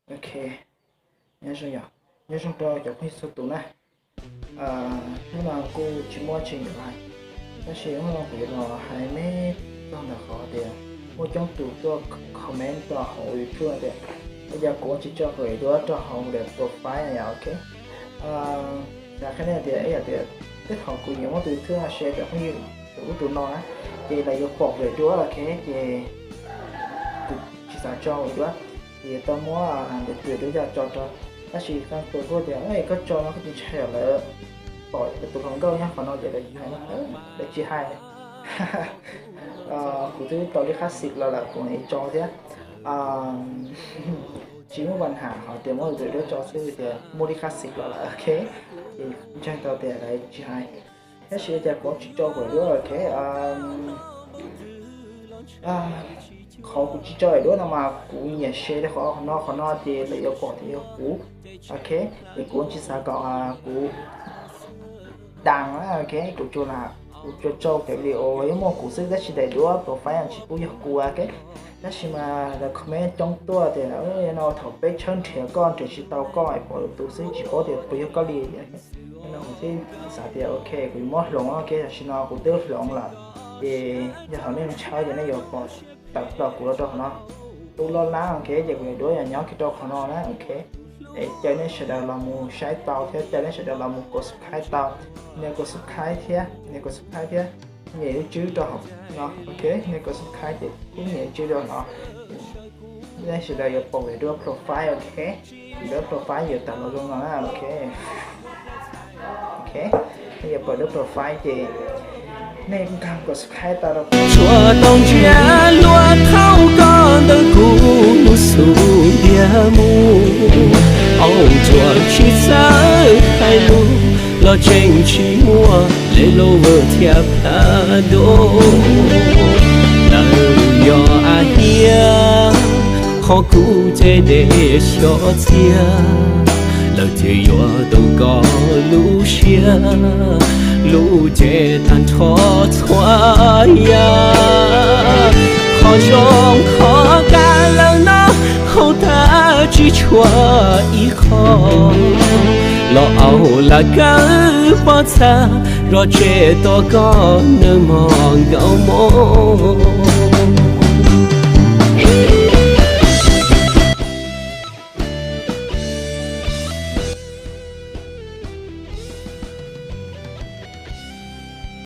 Ok, nyob zoo yom, nyob zoo rau cov phooj ywg txhua tus na. Hnub no kuj tsis muaj tsis nyob hais, tab sis hnub no kuv yuav los hais me txog ntawm qhov tias muaj coob tus tuaj comment rau hauv YouTube tias, ua cas kuv ua tsis tso kuv daim duab rau hauv daim profile no yom, ok. Xav qhia nej tias, ib yam tias tej thaum kuv nyiam muab tus YouTube no share rau phooj ywg tus ub tus no na, ces lawv yuav pom kuv daim duab, ok, ces kuv tsis xav tso kuv daim duab, ces yuav tau muab daim duab coj tso rau. Tab sis qee tus kuj tias, koj tso no koj tsis ntshai lawv pom tus hluas nkauj nyob qhov no ces lawv tsis hais, lawv tsis hais. Kuv twb tau lij khab xim los lawm kuv mam tso thiab. Tsis muaj pab ham hais tias muab tus daim duab tso xwb tias muaj lij khab xim los lawm, ok. Ces ntseeg tau tias lawv tsis hais. Tab sis ua cas kuv tsis tso kuv daim duab, ok. Qhov kuv tsis tso daim duab no mas kuv nyiam share li qhov no qhov no ces lawv yuav pom tias yog kuv, ok. Ces kuv tsis xav kom kuv dam na, ok. Kuv tsuas, kuv tsuas tso cov video uas muaj kuv xwb tab sis daim duab profile tsis pub yog kuv, ok. Tab sis mas lawv comment coob tuaj tias, no thaum peb tshawb nrhiav koj nrhiav tsis tau koj es pom lwm tus xwb tsis paub tias puas yog koj li. No kuv thiaj xav tias ok kuv yuav muab hloov, ok. Tam sim no kuv twb hloov lawm, ces yog thaum nej ntshai ces nej yuav pom tawm plaws kuv los rau qhov no. Tus loj lab, ok, ces kuv daim duab yog nyob kiag rau qhov no na, ok. Es caw nej sawv daws los mus saib tau thiab caw nej sawv daws los mus kom subscribe tau. Nias kom subscribe thiab, nias kom subscribe thiab, nyem lub tswb rau hauv no, ok. Nias kom subscribe ces pub nyem lub tswb rau no. Nej sawv daws yuav pom daim duab profile, ok. Daim duab profile yuav tawm los zoo no na, ok. Ok, nej yuav pom daim duab profile ces nej nkag kom subscribe tau rau. Tsuas tau ntsia luag thaum koj ntawm kuv xub ntiag mus, au tsuas tsis txawj hais lus los tseem tsis muaj le lus vwm thiab plab dub. Lawv yog a hiab qhov kuv ces dej xyov txiag, lawv thiaj yuav tau koj lub siab, lub cev tag nrho txhua yam. Qhov zoo qhov kaj lawm no hauv tag tsis tshuav ib qho, los au laj kawg pob txha zog tseg tos koj nawb mog nkauj mog.